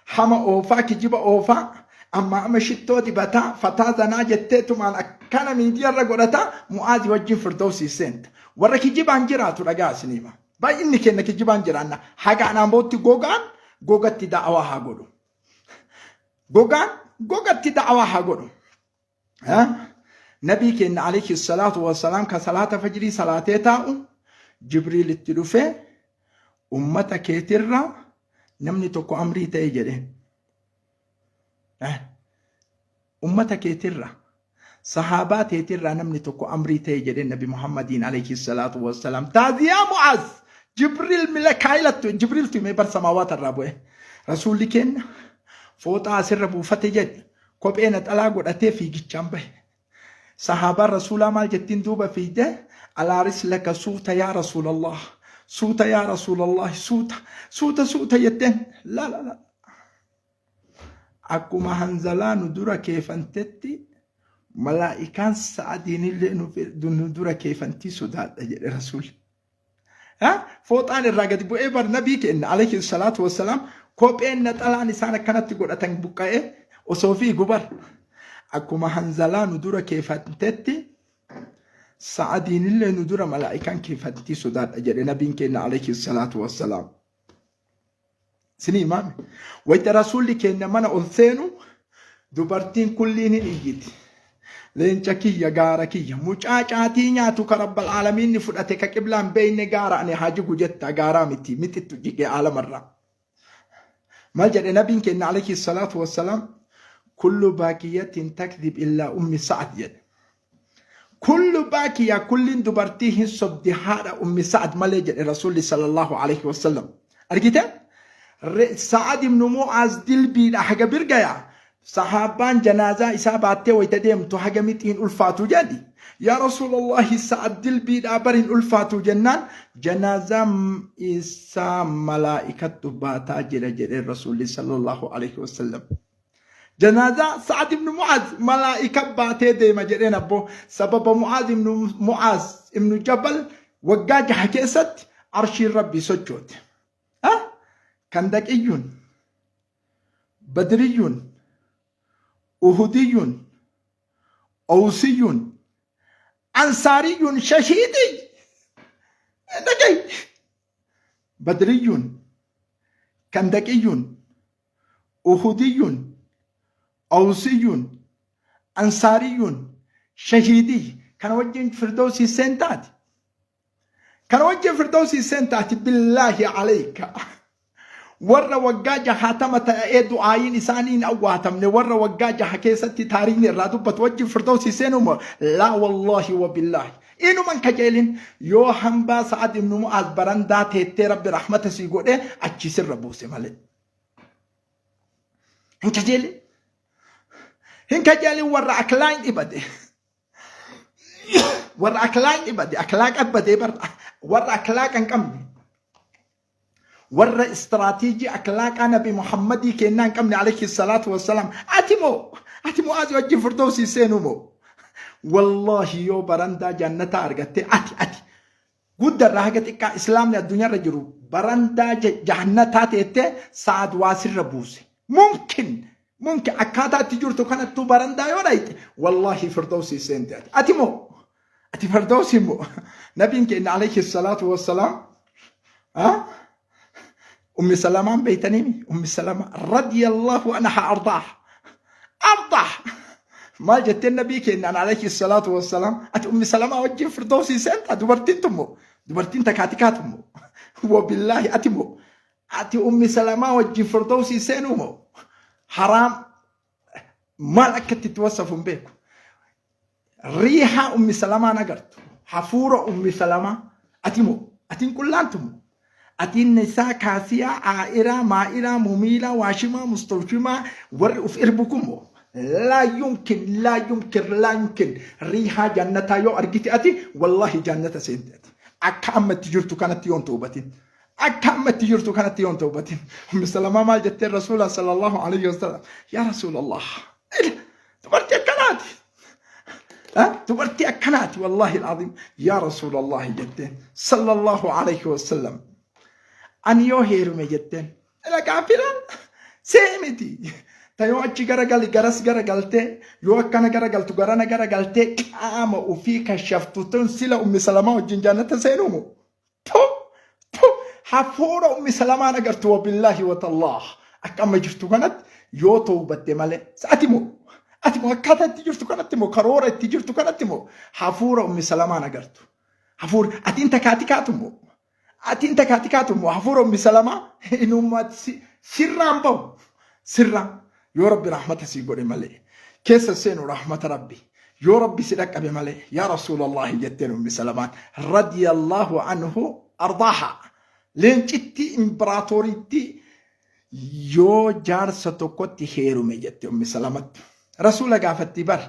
hama oofaa kijiba oofaa amma amma shittoo dibataa fataa zanaa jettee tumaan akkana miidiyaarra godhataa Mu'aaz wajjin firdoosi seenta. Warra kijibaan jiraatu dhagaa isiniima. Baay'inni keenya kijibaan jiraanna. Haga anaan bootti gogaan gogatti da'awaa haa godhu. Gogaan gogatti da'awaa haa godhu. Nabii keenya alayhi salaatu wassalaam ka salaata fajrii salaatee taa'u Jibriil itti dhufee ummata keetirraa namni tokko amrii ta'e jedheen. Ummata keetirraa sahaabaa teetirraa namni tokko amrii ta'e jedheen Nabi Muhammadiin alayhi salaatu wassalaam. Taaziyaa Mu'aaz Jibriil milakaayilattu Jibriiltu himee bar samaawaata irraa bu'e. Rasuulli keenya fooxaa asirra buufate jedhe Kophee naxalaa godhatee fiigichaan bahe. Sahaabaan Rasuulaa maal jettiin duuba fiigde? Alaa rislaka suuta yaa Rasuulallah. Suuta yaa Rasuulallah suuta. Suuta suuta jetteen. La la la. Akkuma Hanzalaa nu dura keefantetti malaa'ikaan sa'adiinillee nu dura keefantii sodaadha jedhe Rasuulli. Fooxaan irraa gadi bu'ee bar nabii keenya alayhi salaatu wassalaam kopheen naxalaan isaan akkanatti godhatan buqqa'ee osoo fiigu bar akkuma Hanzalaa nu dura keefantetti sa'adiinillee nu dura malaa'ikaan keefantii sodaadha jedhe nabiin keenya alayhi salaatu wassalaam. Isinii himaame. Wayita rasuulli keenya mana ol seenu dubartiin kulliin hin iyyiti. Leenca kiyya gaara kiyya mucaa caatii nyaatu ka rabbal aalamiin ni fudhate ka qiblaan beeyne gaara ani haa jigu jetta gaaraa miti mixittu jige aalamarraa. Maal jedhe nabiin keenya alayhi salaatu wassalaam kullu baakiyatin takdhib illaa ummi sa'ad jedhe. Kullu baakiya kulliin dubartii hin sobdi haadha ummi Sa'ad malee jedhe Rasuulli sallallahu alaihi wasallam. Argite? Sa'ad ibn Mu'aaz dilbiidha haga birgaya. Sahaabaan janaazaa isaa baattee wayita deemtu haga mixiin ulfaatu jedhi. Yaa Rasuulallahi Sa'ad dilbiidhaa bar hin ulfaatu jennaan janaazaa isaa malaa'ikattu baataa jira jedhe Rasuulli sallallahu alaihi wasallam. Janaazaa Sa'ad ibn Mu'aaz malaa'ika baatee deema jedheen abboo. Sababa Mu'aaz ibn Mu'aaz ibn Jabal waggaa 6 keessatti arshiin Rabbii sochoote. Kandaqiyyuun, Badriyyuun, Uhudiyyuun, Owsiyyuun, Ansaariyyuun shahiidii. Dhagahi. Badriyyuun, Kandaqiyyuun, Uhudiyyun, Awsiyyun, Ansaariyyun, Shahiidiyy kana wajjin firdawsii seentaati. Kana wajjin firdawsii seentaati billaahi alayka. Warra waggaa 60 ta'ee du'aayiin isaanii hin awwaatamne warra waggaa 6 keessatti taariikni irraa dubbatu wajjin firdawsii seenuu moo laa wallaahi wa billaahi. Inuman kajeelin yoo hambaa Sa'ad ibnu Mu'aaz barandaa teettee rabbi rahmata sii godhee achii sirra buuse malee. Hin kajeelin. Hin kajeelin warra aklaaqni bade. Warra aklaaqni bade aklaaqa badee barra warra aklaaqa hin qabne. Warra istiraatiijii aklaaqaa nabi Muhammadii kennaa hin qabne alayhi salaatu wassalaam. Ati moo ati Mu'aaz wajjin firdawsii seenuu moo? Wallaahi yoo barandaa jannataa argatte ati ati guddarraa haga xiqqaa islaamni addunyaarra jiru Barandaa jahannataa teettee Sa'ad waa sirra buuse. Mumkin mumkin akkaataa itti jirtu kanattuu barandaa yoo dhayxe wallaahi firdawsii seente ati. Ati moo ati firdawsii moo nabiin keenya alayhi salaatu wassalaam Ummi Salamaan beeytaniimi Ummi Salama radiyallahu anha ardaah ardaah maal jetteen nabii keenyaan alayhi salaatu wassalaam ati Ummi Salamaa wajjin firdawsii seenta dubartiin tummoo dubartiin takaatikaa tummoo wabillaahi ati moo ati Ummi Salamaa wajjin firdawsii seenuu moo haraam maal akka itti wasafu hin beeku. Riihaa Ummi Salamaan agartu. Hafuura Ummi Salamaa. Ati moo? Atiin qullaantu moo? Atiin nisaa kaasiyaa, aa'iraa, maa'iraa, mumiilaa, waashimaa, mustawshimaa warri uf irbu kun moo? Laa yumkin, laa yumkin, laa yumkin. Riihaa jannataa yoo argite ati wallaahi jannata seente ati. Akka amma itti jirtu kanatti yoon toobatin. Akka amma itti jirtu kanatti yoon toobatin. Ummi Salamaa maal jetteen Rasuula sallallahu alaihi wasallam. Yaa Rasuulallah. Dubartii akkanaati. Dubartii akkanaati wallaahi alazim. Yaa Rasuulallah jetteen sallallahu alaihi wasallam. Ani yoo heerume jetteen. Ila gaafila see miti. Ta yoo achi garagali garas garagaltee yoo akkana garagaltu garana garagaltee qaama ofii kashaftu tun sila Ummi Salamaa wajjin jannata seenuumu. Tu tu hafuura Ummi Salamaan agartu wabillaahi watallaah akka amma jirtu kanatti yoo tawbatte malee ati moo ati moo akkaataa itti jirtu kanatti moo karoora itti jirtu kanatti moo hafuura Ummi Salamaan agartu hafuura atiin takaatikaatu moo atiin takaatikaatu moo hafuura Ummi Salamaa inuma sirraan bahu sirraan yoo Rabbi rahmata sii godhe malee keessa seenu rahmata Rabbi yoo Rabbi si dhaqqabe malee yaa Rasuulallahi jetteen Ummi Salamaan radiyallahu anhu ardaaha leencittii imbiraatooriittii yoo jaarsa tokkotti heerume jette Ummi Salamatti Rasuula gaafatti bar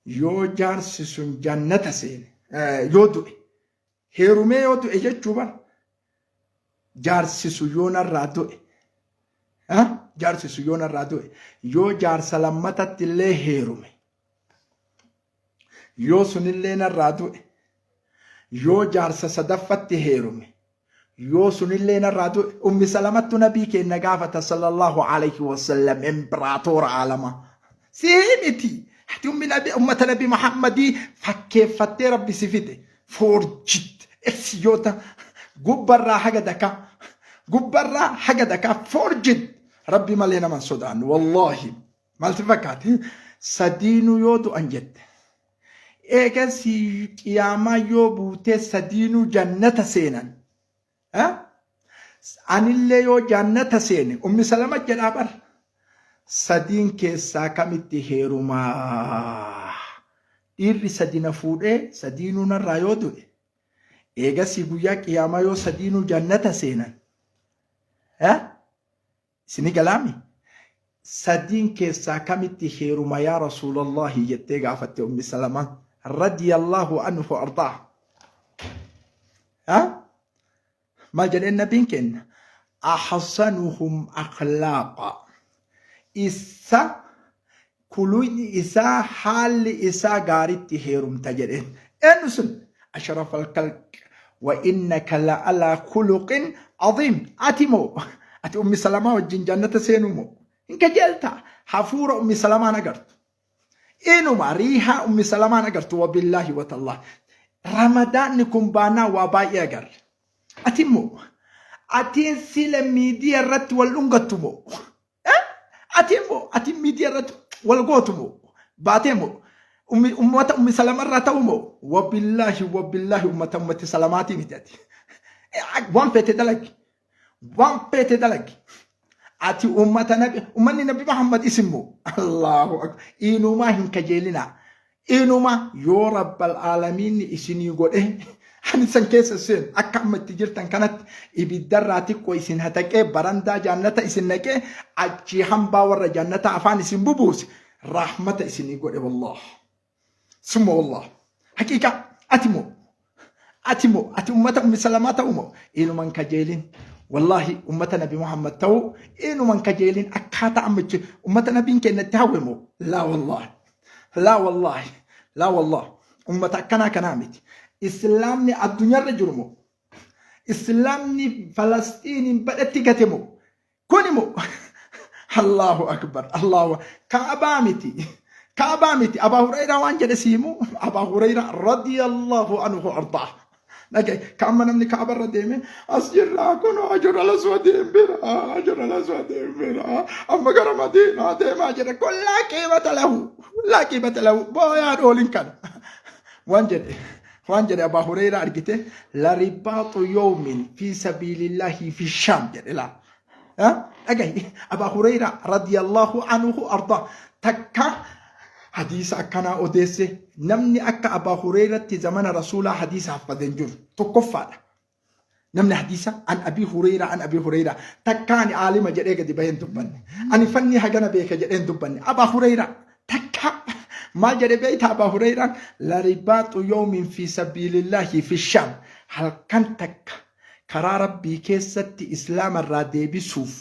yoo jaarsi sun jannata seene yoo du'e heerumee yoo du'e jechuu bar jaarsi sun yoo narraa du'e jaarsi sun yoo narraa du'e yoo jaarsa lammatatti illee heerume yoo sunillee narraa du'e yoo jaarsa sadaffatti heerume yoo sunillee narraa du'e Ummi Salamattu nabii keenya gaafata sallallahu alayhi wasallam imbiraatoora aalamaa sii miti ati ummi nabi ummata nabi Muhammadii fakkeeffattee rabbi si fide foorjit eksiyoota gubbarraa haga dakaa gubbarraa haga dakaa foorjit rabbi malee nama hin sodaannu wallaahi maal si fakkaate sadiinuu yoo du'an jette eegasii qiyaamaa yoo buutee sadiinuu jannata seenan Anillee yoo jannata seene Ummi Salama jedhaa bar sadiin keessaa kamitti heerumaa dhiirri sadi na fuudhee sadiinuu narraa yoo du'e eegasii guyyaa qiyaamaa yoo sadiinuu jannata seenan Isini galaami? Sadiin keessaa kamitti heeruma yaa Rasuulallahi jettee gaafatte Ummi Salamaan radiyallahu anhu ardaa. Ha? Maal jedheen nabiin kenna? Ahsanuhum akhlaaqa. Isa Kuluyni isaa haalli isaa gaaritti heerumta jedheen. Eenyu sun? Ashrafal khalq wa innaka la alaa khuluqin aziim. Ati moo? Ati Ummi Salamaa wajjin jannata seenuu moo? Hin kajeelta. Hafuura Ummi Salamaan agartu. Inuma riihaa Ummi Salamaan agartu wabillaahi watallah. Ramadaanni kun baanaa waa baay'ee agarre. Ati immoo atiin sila miidiyaa irratti wal dhungattu moo? Ati immoo ati miidiyaa irratti wal gootu moo baatee moo ummata Ummi Salama irraa ta'u moo wabillaahi wabillaahi ummata ummati salamaatii miti ati waan feete dalagi waan feete dalagi ati ummata nabi ummanni nabi Muhammad isin moo Allahu akbar inumaa hin kajeelinaa Inuma yoo Rabbal Aalamiinni isinii godhe ani san keessa seenu akka amma itti jirtan kanatti ibiddarraa xiqqoo isin hataqee barandaa jaannata isin naqee achii hambaa warra jaannataa afaan isin bubuuse rahmata isinii godhe wallaah. Summa wallaah. Haqiiqaa ati moo Ati moo ati ummata Ummi Salamaa ta'uu moo inuman kajeelin wallaahi ummata Nabi Muhammad ta'uu inuman kajeelin akkaataa amma itti ummata Nabiin keenya itti hawwe moo laa wallaahi laa wallaahi laa wallaahi ummata akkanaa kanaa miti islaamni addunyaarra jiru moo Islaamni Falasxiiniin badhatti gate moo? Kuni moo? Allahu akbar Allahu Kaabaa miti. Kaabaa miti. Abaa Hurayraa waan jedhe si himu. Abaa Hurayraa radiyallahu anhu ardaa. Dhagaye ka amma namni kaaba irra deeme as jirraa kunoo hajar al-aswadiin bira hajar al-aswadiin bira amma gara madiinaa deemaa jedhe kun laa qiimata lahu laa qiimata lahu booyaan oolin kana waan jedhe waan jedhe Abaa Hureyraa argite la ribaaxu yawmin fi sabiilillaahi fi shaam jedhe laa dhagahi Abaa Hureyraa radiyallahu anhu ardaa takka hadiisa akkanaa odeesse namni akka Abaa Hureyratti zamana rasuulaa hadiisa haffate hin jiru tokkoffaadha. Namni hadiisa an Abii Hureyraa an Abii Hureyraa takka ani aalima jedhee gadi bahee hin dubbanne ani fanni hagana beeka jedhee hin dubbanne Abaa Hureyraa takka maal jedhe beeyta Abaa Hureyraan la ribaaxu yawmin fi sabiilillaahi fi shaam halkan takka karaa rabbii keessatti islaama irraa deebisuuf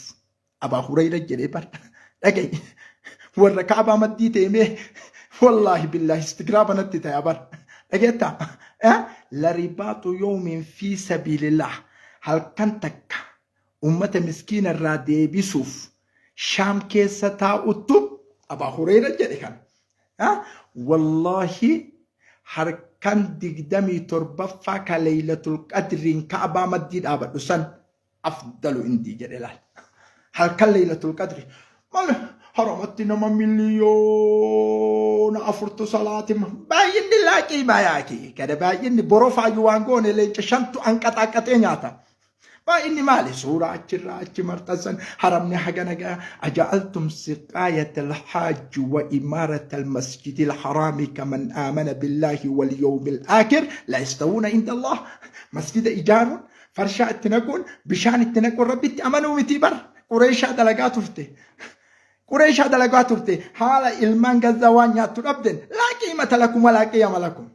Abaa Hureyra jedhee bar dhaga'i warra kaabaa maddii deemee wallaahi billaahi istigraaba natti ta'e bar dhageetta la ribaaxu yawmin fi sabiilillah halkan takka ummata miskiina irraa deebisuuf shaam keessa taa'uttu Abaa Hureyra jedhe kan wallaahi harkan 27ffaa ka leeylatul qadriin kaabaa maddii dhaabadhu san afdalu indii jedhe laal halkan leeylatul qadri maal haramatti nama 4 miliyoona salaatima baay'inni laaqii bayaaki kada baay'inni borofaayyuu waan goone leenca shantu anqaxaaqaxee nyaata baay'inni maali suuraa achirraa achi marxansan haramni hagana ga'a aja'altum siqaayata alhaajji wa imaarata almasjidi alharaami kaman aamana billaahi walyawmi alaakir la yastawuuna inda allah masjida ijaaruun Farshaa itti naquun, bishaan itti naquun Rabbitti amanuu mitii bar. Qureeshaa dalagaa turte. Qureeshaa dalagaa turte. Haala ilmaan Gazzaa waan nyaattu dhabden. Laa qiimata lakum walaa qiyama lakum.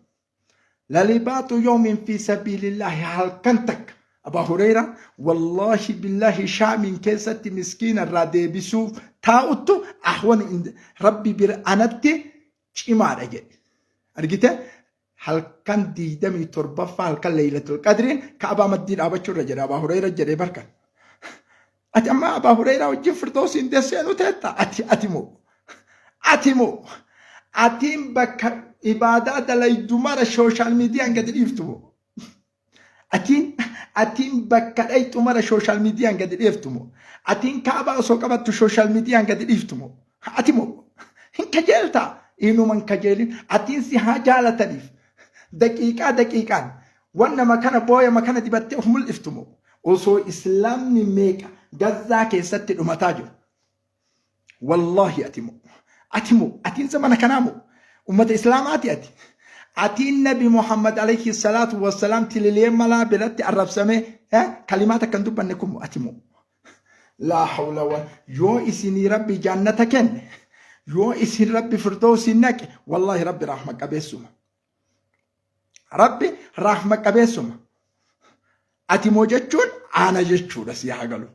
Lalibaatu yoomin fi sabiilillaahi halkan takka. Abaa Hureyra wallaahi billaahi shaamiin keessatti miskiina irraa deebisuuf taa'uttu ahwanu rabbi bira anatti cimaadha jedhe. Argite? Halkan 27ffaa halkan Leeylatul Qadriin Ka'abaa maddii dhaabachuu irra jedhe Abaa Hureyra jedhee barka. Ati amma Abaa Hureyraa wajjin Firdoosiin deesseenuu teetta ati ati moo ati moo atiin bakka ibaadaa dalaydu mara sooshaal miidiyaan gadi dhiiftu moo Atiin atiin bakka dhayxu mara sooshaal miidiyaan gadi dhiiftu moo? Atiin kaabaa osoo qabattu sooshaal miidiyaan gadi dhiiftu moo? Ati moo? Hin kajeeltaa? Inuma hin kajeelin. Atiin si haa jaalataniif daqiiqaa daqiiqaan waan nama kana booyama kana dibattee of mul'iftu moo? Osoo islaamni meeqa Gazzaa keessatti dhumataa jiru. Wallaahi ati moo ati moo atiin zamana kanaa moo ummata islaamaati ati atiin nabi Muhammad alayhi salaatu wassalaam tililee malaa biratti arrabsamee kalimaa takka hin dubbanne kun ati moo laa hawla wa yoo isinii rabbi jannata kenne yoo isin rabbi firdoosin naqe wallaahi rabbi rahma qabeessuma rabbi rahma qabeessuma Ati moo jechuun ana jechuudha si haa galu.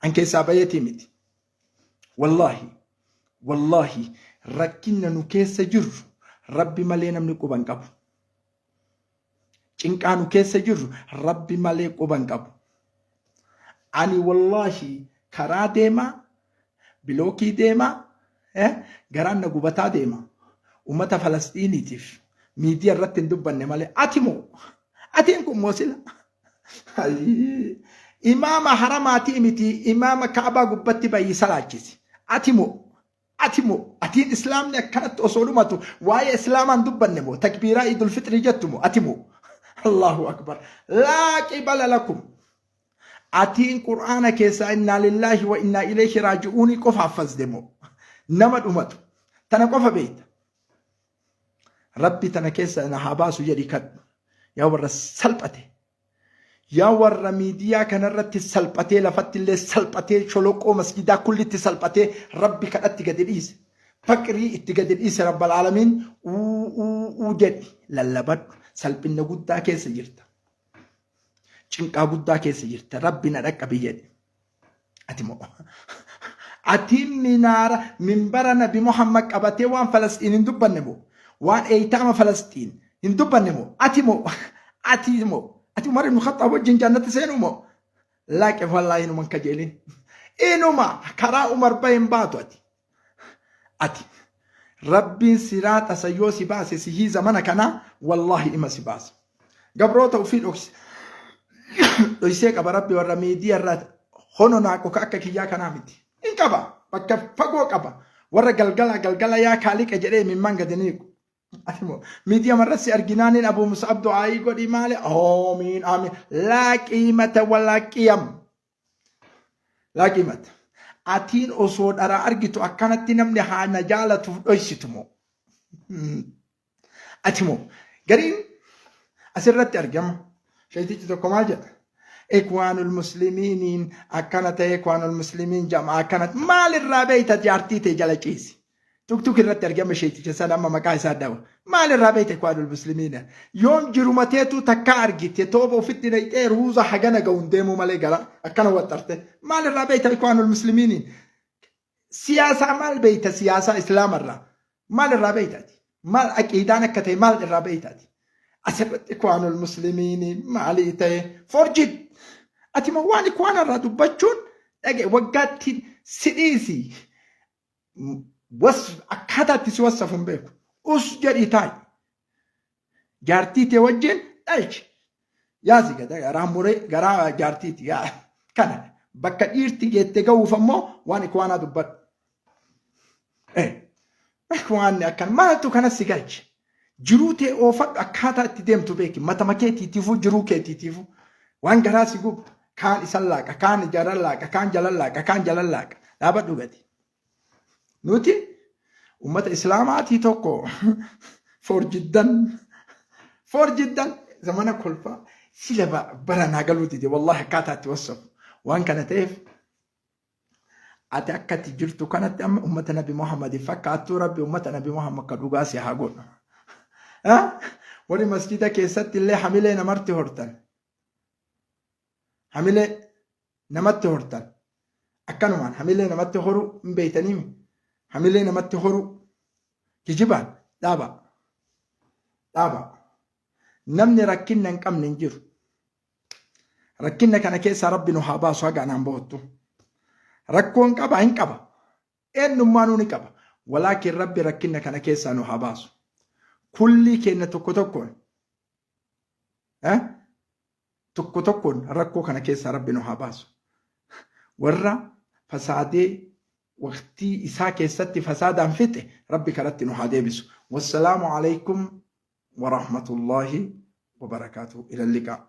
An keessaa bayeetii miti. Wallaahi wallaahi rakkinna nu keessa jirru rabbi malee namni quba hin qabu. Cinqaa nu keessa jirru rabbi malee quba hin qabu. Ani wallaahi karaa deemaa bilookii deemaa garaan na gubataa deema. Uummata Falasxiiniitiif miidiyaa irratti hin dubbanne malee ati moo atiin kun moo sila imaama haramaatii miti imaama kaabaa gubbatti bayii salaachisi ati moo ati moo atiin islaamni akkanatti osoo dhumatu waa'ee islaamaan dubbanne moo takbiiraa idul fixrii jettu moo ati moo Allahu akbar laa qibala lakum Atiin qur'aana keessaa innaa lillaahi wa innaa ilayhi raaji'uunii qofa haffazde moo nama dhumatu tana qofa beekta. Rabbi tana keessa na haa baasu jedhi kadhu. Yaa warra salphate. Yaa warra miidiyaa kanarratti salphatee lafatti illee salphatee sholoqoo masgidaa kullitti salphatee rabbi kadhatti gadi dhiise. Faqrii itti gadi dhiise rabbal aalamiin uu uu uu jedhi lallabadhu salphinna guddaa keessa jirta. Cinqaa guddaa keessa jirta. Rabbi na dhaqqabi jedhe. Ati moo atiin minaara minbara Nabi Muhammad qabatee waan Falasxiin hin dubbanne moo waan eeytaama Falasxiin hin dubbanne moo ati moo ati moo Ati Umar ibn Khaxxaab wajjin jannata seenuu moo? Laaqe wallaahi inuma hin kajeelin. Inuma karaa Umar bahe hin baatu ati. Ati Rabbiin siraaxa san yoo si baase sihii zamana kanaa wallaahi ima si baasa. Gabroota ofii dhokse dhoysee qaba Rabbi warra miidiyaa irraa hono naaqu ka akka kiyyaa kanaa miti. Hin qaba bakka fagoo qaba warra galgala galgala yaa kaaliqa jedhee imimmaan gadi niiqu. Ati moo miidiyaa irratti si arginaaniin Abuu Mus'ab du'aayii godhi maali? Aamiin aamiin. Laa qiimata walaa qiyam. Laa qiimata. Atiin osoo dharaa argitu akkanatti namni haa na jaalatuuf dhoysitu moo? Ati moo gariin asirratti argama. Sheeytichi tokko maal jedha? Ikwaanul muslimiiniin akkana ta'e ikwaanul muslimiin jamaa akkana maalirraa beeyta jaartii ta'e jala ciisi. Tuktuk irratti argama sheeyticha sana amma maqaa isaa dhawa. Maalirraa beeyta ikwaanul muslimiina? Yoom jiruma teetuu takkaa argite tooba ofitti naqxee ruuza hagana ga'uun deemuu malee gara akkana waxxarte. Maalirraa beeyta ikwaanul muslimiiniin? Siyaasaa maal beeyta siyaasaa islaamarraa? Maal irraa beeyta ati? Maal aqiidaan akka ta'e maal irraa beeyta ati? Asirratti ikwaanul muslimiini maalii ta'e forjid. Ati moo waan ikwaana irraa dubbachuun dhage waggaatti si dhiisi. Was akkaataa itti si wassafu hin beeku. Us jedhii taa'i. Jaartii tee wajjin dhalchi. Yaasi gada garaa muree garaa jaartiiti yaa kana bakka dhiirti geette ga'uuf ammoo waan ikwaanaa dubbadhu. Eh, ikwaanni akkan maaltu kana si galche? Jiruu tee oofadhu akkaataa itti deemtu beeki matama keetiitiifuu jiruu keetiitiifuu waan garaa si gubu kaan isan laaqa kaan jaran laaqa kaan jalan laaqa kaan jalan laaqa dhaabadhu gadi. Nuti ummata islaamaatii tokko forjiddan forjiddan zamana kolfaa sila bara naa galuu dide wallahi akkaataa itti wassafu waan kana ta'eef ati akka itti jirtu kanatti amma ummata nabi Muhammad fakkaattuu rabbi ummata nabi Muhammad ka dhugaa si haa godhu. Warri masjida keessatti illee hamilee namarti hortan. Hamilee namatti hortan. Akkanumaan hamilee namatti horuu hin beeytaniimi. Hamilee namatti horuu kijibaan dhaaba. Dhaaba. Namni rakkinna hin qabne hin jiru. Rakkinna kana keessaa rabbi nu haa baasu haga anaan bohottu. Rakkoon qaba hin qaba. Eenyummaanuu ni qaba. Walaakin rabbi rakkinna kana keessaa nu haa baasu. Kullii keenya tokko tokkoon tokko tokkoon rakkoo kana keessaa rabbi nu haa baasu. Warra fasaadee waqtii isaa keessatti fasaadaan fixe rabbi karatti nu haa deebisu. Wassalaamu alaikum wa rahmatullahi wa barakaatuhu. Ila liqaa.